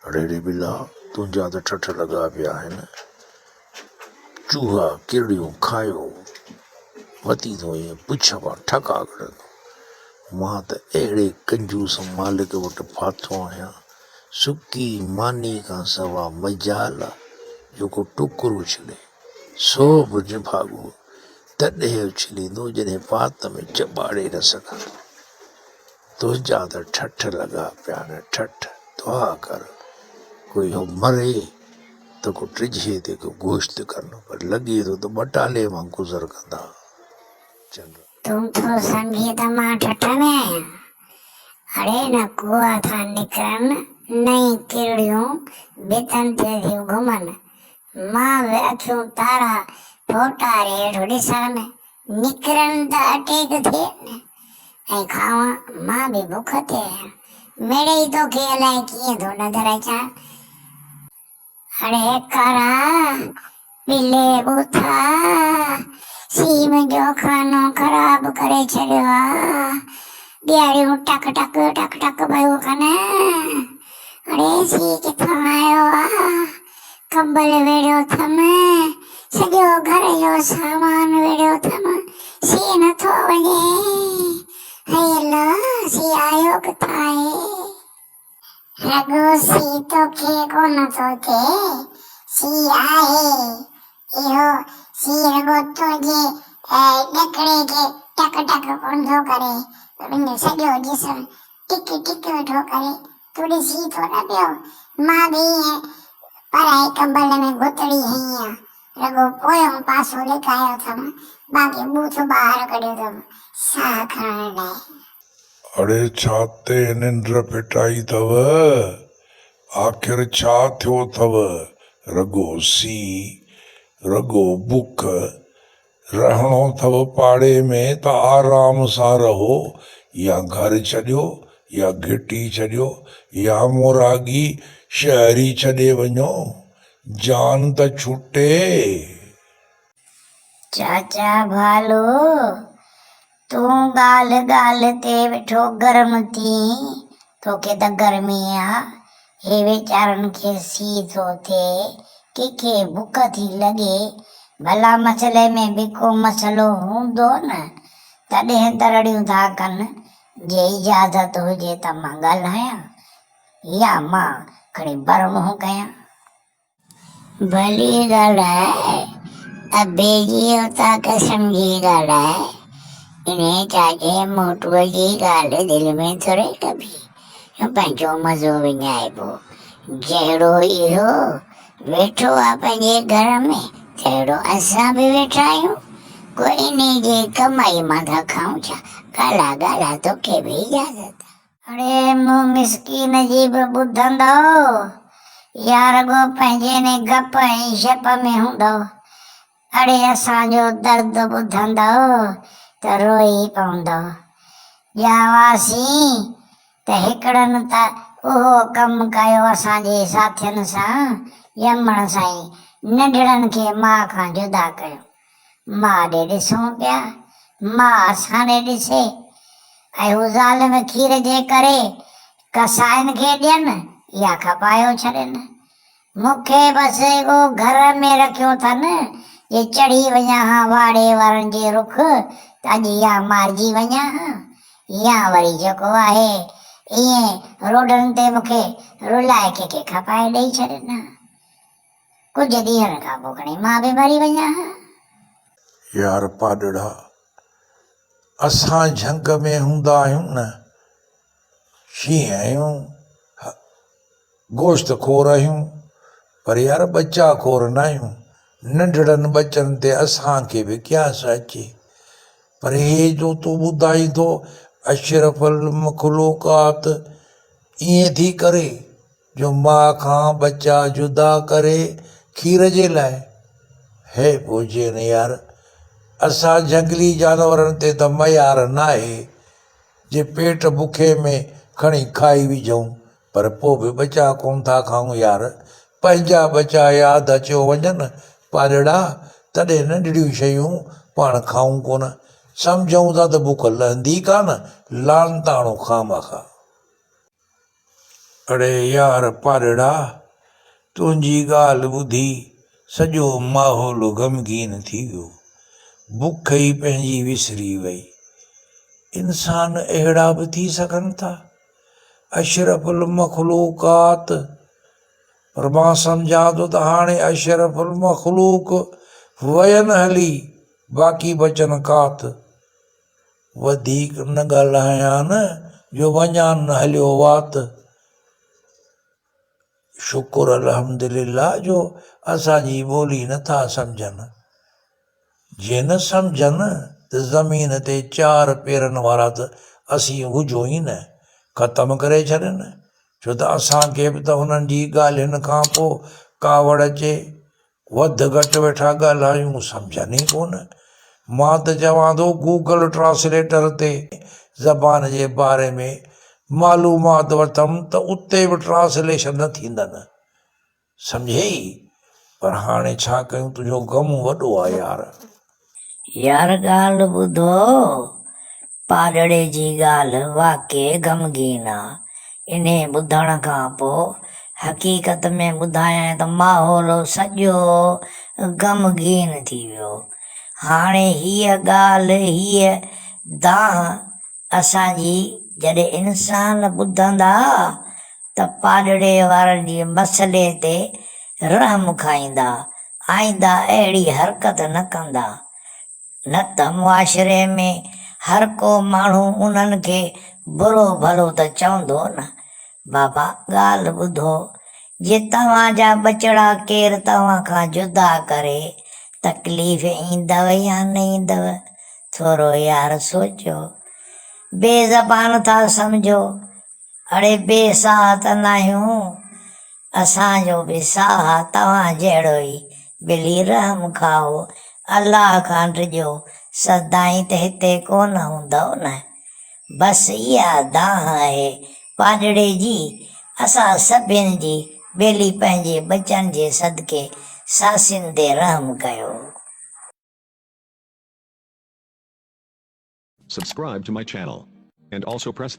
اڙي ڙي ٻلا، تنهنجا ته ٺٺ لڳا پيا آهن. چوها ڪرڙيون کايو وتي ٿو ائين پڇ مان ٺڪا ڪڍندو. مان ته اهڙي ڪنجوس مالڪ وٽ ڦاٿو آهيان، سڪي ماني کان سوا مجال آ جو ڪو ٽڪر اڇلي، سو به نڀاڳو تڏهن اڇليندو جڏهن وات ۾ چٻاڙي نه سگهندو. تنهنجا ته ٺٺ لڳا پيا آهن ٺٺ، دعا ڪر ڪوئي هو مري ته ڪو ٽجهي تي ڪو گوشت ڪن، پر لڳي ٿو ته ٻٽالي مان گذر ڪندا. چنڊ. تون ٿو سمجهين ته مان ٺٺ ۾ آهيان؟ اڙي نه ڪوئا ٿا نڪرن نه ئي ڪرڙيون ڀتن تي ٿيون گهمن. مان به اکيون تارا ڦوٽاري ويٺو ڏسان. نڪرن ته اٽيڪ ٿين ۽ کاوان، مان به بک تي آهيان. مڙئي توکي الائي ڪيئن ٿو نظر اچان. اڙي ڪارا ٻلي ٻوٿا، سي منهنجو کانو خراب ڪري ڇڏيو آ. ڏياڙيون ٽڪ ٽڪ ٽڪ ٽڪ پيون ڪن. اڙي سي ڪٿان آيو آ؟ ڪمبل ويڙهيو اٿم، سڄو گهر جو سامان ويڙهيو اٿم، سي نٿو وڃي. هي الله، سي آيو ڪٿان آهي؟ رڳو سي توکي ڪونه ٿو ٿئي، سي آهي. اهو سي رڳو تنهنجي ڏڪڙي کي ٽڪ ٽڪ ڪونه ٿو ڪري، پر سڄو جسم ٽڪ ٽڪ ويٺو ڪري، تون ڏسين ٿو نه پيو، مان به ائين پرائي ڪمبل ۾ گهتڙي هنئي آ، رڳو پويون پاسو لڪايو اٿم، باقي ٻوٿ ٻاهر ڪڍيو اٿم ساهه کڻڻ لاء. اڙي ڇا تي ننڊ ڦٽائي اٿو، آخر ڇا ٿيو اٿو، رڳو سيء، رڳو بک، رهڻو اٿو پاڙي ۾ ته آرام سان رهو يا گهر ڇڏيو يا گهٽي ڇڏيو يا موراڳي شهر ئي ڇڏي وڃو، جان ته ڇٽي. چاچا ڀالو، تون ڳالهه ڳالهه تي ويٺو گرم ٿين، توکي ته گرمي آ، هي ويچارن کي سيء ٿو ٿئي، ڪنهن کي بک ٿي لڳي، ڀلا مسئلي ۾ به ڪو مسئلو هوندو نه، تڏهن ته رڙيون ٿا ڪن، جي اجازت هجي ته مان ڳالهايان يا مان کڻي بر منهن ڪيان. ڀلي ڳالهاء، ابي جي اوطاق سمجهي ڳالهاء. انهيء چاچي موٽوء جي ڳالهه دل ۾ ٿوري ڪبي، پنهنجو مزو وڃائبو. جهڙو اهو ويٺو آ پنهنجي گهر ۾، تهڙو اسان به ويٺا آهيون. ڪو انهيء جي ڪمائي مان ٿا کائون ڇا؟ ڳالهاء ڳالهاء، توکي به اجازت آ. اڙي مون مسڪين جي به ٻڌندؤ يا رڳو پنهنجي انهي گپ ۽ شپ ۾ هوندؤ؟ اڙي اسان جو درد ٻڌندؤ ته روئي پوندؤ. ڄاواسين ته هڪڙن ته اهو ڪم ڪيو اسان جي ساٿين سان ڄمڻ سان ئي ننڍڙن کي ماء کان جدا ڪيو. ماء ڏي ڏسون پيا، ماء اسان ڏي ڏسي ۽ هو ظالم کير جي ڪري ڪسائين کي ڏين يا کپايو ڇڏين. مون کي بس اهو گهر ۾ رکيو اٿن، جي چڙهي وڃان ها واڙي وارن جي رخ ته اڄ يا مارجي وڃان ها يا وري جيڪو آهي ائين روڊن تي مون کي رلائي ڪنهن کي کپائي ڏئي ڇڏين ها. ڪجهه ڏينهن کان پوء کڻي مان به مري وڃان ها. يار پاڏڙا، اسان جهنگ ۾ هوندا آهيون نه، شينهن آهيون، گوشت خور آهيون، پر يار ٻچا خور نه آهيون. ننڍڙن ٻچن تي اسان کي به قياس اچي. پر هي جو تون ٻڌائين ٿو اشرف المخلوقات ائين ٿي ڪري جو ماء کان ٻچا جدا ڪري کير جي لاء. حيف هجي نه يار، اسان جهنگلي جانورن تي ته ميار ناهي، جي پيٽ بکي ۾ کڻي کائي وجهون، پر پوء به ٻچا ڪونه ٿا کائون يار، پنهنجا ٻچا ياد اچيو وڃن پاڏڙا، تڏهن ننڍڙيون شيون پاڻ کائون ڪونه، سمجهون ٿا ته بک لهندي ڪانه، لعنتاڻو خامخا. اڙي يار پارڙا! تنهنجي ڳالهه ٻڌي سڄو ماحول غمگين ٿي ويو. بک ئي پنهنجي وسري وئي. انسان اهڙا به ٿي سگهن ٿا؟ اشرف المخلوقات! پر مان سمجهان ٿو ته هاڻي اشرف المخلوق وين هلي، باقي بچن ڪات. وڌيڪ نه ڳالهايان جو وڃان نه هليو وات. شڪر الحمدلله جو اسان جي ٻولي نه ٿا سمجهن. جي نه سمجهن ته زمين تي چار پيرن وارا ته اسين هجون ئي نه، ختم ڪري ڇڏين. ڇو ته اسان کي به ته هنن جي ڳالهين کان پوء ڪاوڙ اچي. وڌ گهٽ ويٺا ڳالهايون سمجهن ئي ڪونه. مان ته چوان ٿو گوگل ٽرانسليٽر تي زبان جي باري ۾ معلومات وٺم ته اتي به ٽرانسليشن نه ٿيندن. سمجهيئي؟ پر هاڻي ڇا ڪيون تنهنجو غم وڏو آ يار. يار ڳالهه ٻڌو، پاڏڙي جي ڳالهه واقعي غمگين آ. انهي ٻڌڻ کان پو حقيقت ۾ ٻڌايائين ته ماحول سڄو غمگين ٿي ويو. هاڻي هيء ڳالهه هيء دانهن اسان جي جڏهن انسان ٻڌندا ته پاڏڙي وارن جي مسئلي تي رحم کائيندا، آئنده اهڙي حرڪت نه ڪندا. نه ته معاشري ۾ هر ڪو ماڻهو انهن کي برو ڀلو ته چوندو نه. بابا ڳالهه ٻڌو، جي توهان جا ٻچڙا ڪير توهان کان جدا ڪري، تڪليف ايندؤ يا نه ايندؤ؟ ٿورو يار سوچيو. بي زبان ٿا سمجهو. اڙي بي ساهه ته ناهيون. اسان جو به ساهه توهان جهڙو ئي. ٻلي رحم کائو. الله کان ڊڄو. سدائين ته هتي ڪونه هوندؤ نه. بس اها دانهن آهي پاڏڙي جي. اسان سڀين جي. ٻيلي پنهنجي ٻچن جي صدقي ساسين تي رحم ڪيو. Subscribe to my channel. And also press the.